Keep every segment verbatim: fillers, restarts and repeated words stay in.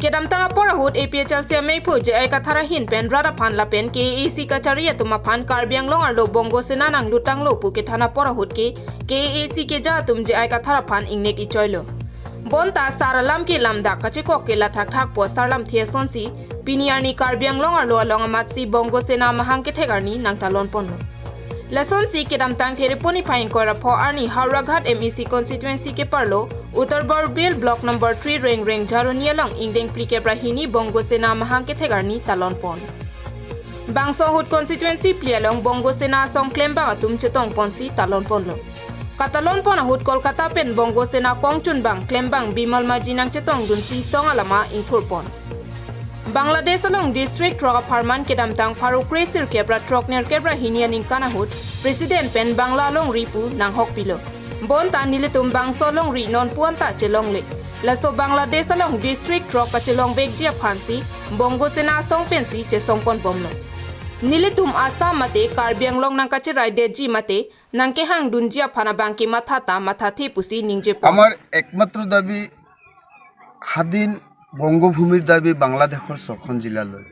Kedamtang apor ahut A P H L C ameiphu J I Kathar ahin pen rat aphan lapen K A A C kachari atum aphan Karbi Anglong arlo Bongo Sena nanglutanglo pu kethan apor ahut ke K A A C keja atum J I Kathar aphan ingnek ichoilo. Bonta sar alam ke lamdak kachekok ke lathakthak pu asar lamthe asonsi pini arni Karbi Anglong arlo along amatsi Bongo Sena mahang kethek arni nangtalonponlo. Lasonsi kedamtang Therepon niphai ingkoi ra pho arni Howraghat M A C constituency keparlo Uttar Borbil block number three Rengreng Jharoni along ingdeng phlikep ra hini Bongo Sena mahang kethek arni talonpon. Bangso ahut constituency phli along Bongo Sena asong klembang atum chetongponsi talonponlo. Katalonpon ahut Kolkata pen Bongo Sena kongchunbang klembang Bimal Maji nangchetongdunsi song alama ingthurpon. Bangladesh along district throk apharman kedamtang pharo kre sirkep ra throk nerkep ra hini aningkan ahut President pen Bangla alongri pu nanghokpilo. Bonta nelitum bangso alongri nonpu anta chelongle. Laso Bangladesh along district throk kachelongvekji aphansi Bongo Sena asong pensi chesongponbomlo. Nelitum Assam mate Karbi Anglong nangkacheraidetji mate nangkehangdunji aphan abangke matha ta mathathe pusi ningjepon. আমাৰ একমাত্ৰ দাবী স্বাধীন বংগভূমিৰ দাবী বাংলাদেশৰ ছখন জিলালৈ।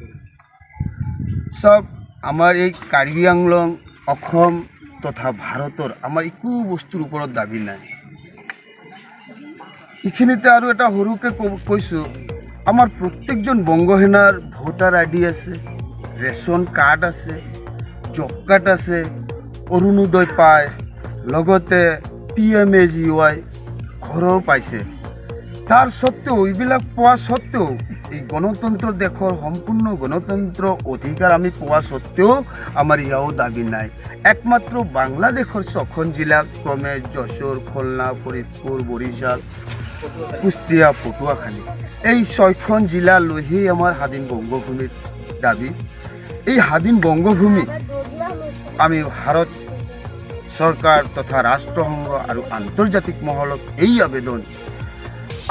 চাওক, আমাৰ এই কাৰ্বি আংলং, অসম তথা ভাৰতৰ আমাৰ একো বস্তুৰ ওপৰত দাবী নাই। এইখিনিতে আৰু এটা সৰুকে ক-, কৈছো, আমাৰ প্ৰত্যেকজন বংগ সেনাৰ ভোটাৰ আই ডি আছে, ৰেচন কাৰ্ড আছে, জব কাৰ্ড আছে, অৰুণোদয় পায়, লগতে P M A G Y ঘৰো পাইছে। তাৰ স্বত্বেও, এইবিলাক পোৱা স্বত্বেও, এই গণতন্ত্ৰ দেশৰ সম্পূৰ্ণ গণতন্ত্ৰ অধিকাৰ আমি পোৱা স্বত্বেও আমাৰ ইয়াও দাবী নাই। একমাত্ৰ বাংলাদেশৰ ছখন জিলা ক্ৰমে যশোৰ, খুলনা, ফৰিদপুৰ, বৰিশাল, কুষ্টিয়া, পটুৱাখালী, এই ছয়খন জিলা লৈহে আমাৰ স্বাধীন বংগভূমিৰ দাবী। এই স্বাধীন বংগভূমি আমি ভাৰত চৰকাৰ তথা ৰাষ্ট্ৰসংঘ আৰু আন্তৰ্জাতিক মহলক এই আবেদন,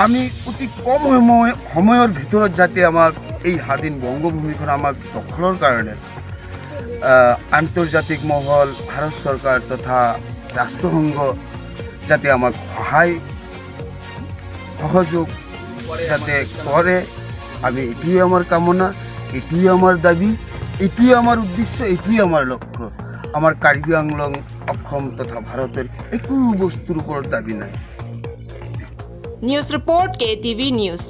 আমি অতি কম সময়, সময়ৰ ভিতৰত যাতে আমাক এই স্বাধীন বংগভূমিখন আমাক দখলৰ কাৰণে, আহ, আন্তৰ্জাতিক মহল, ভাৰত চৰকাৰ তথা ৰাষ্ট্ৰসংঘ যাতে আমাক সহায় সহযোগ যাতে কৰে, আমি এইটোৱে আমাৰ কামনা, এইটোৱে আমাৰ দাবী, এইটোৱে আমাৰ উদ্দেশ্য, এইটোৱে আমাৰ লক্ষ্য। আমাৰ কাৰ্বি আংলং, অসম তথা ভাৰতৰ একো বস্তুৰ ওপৰত দাবী নাই। News report, K T V News.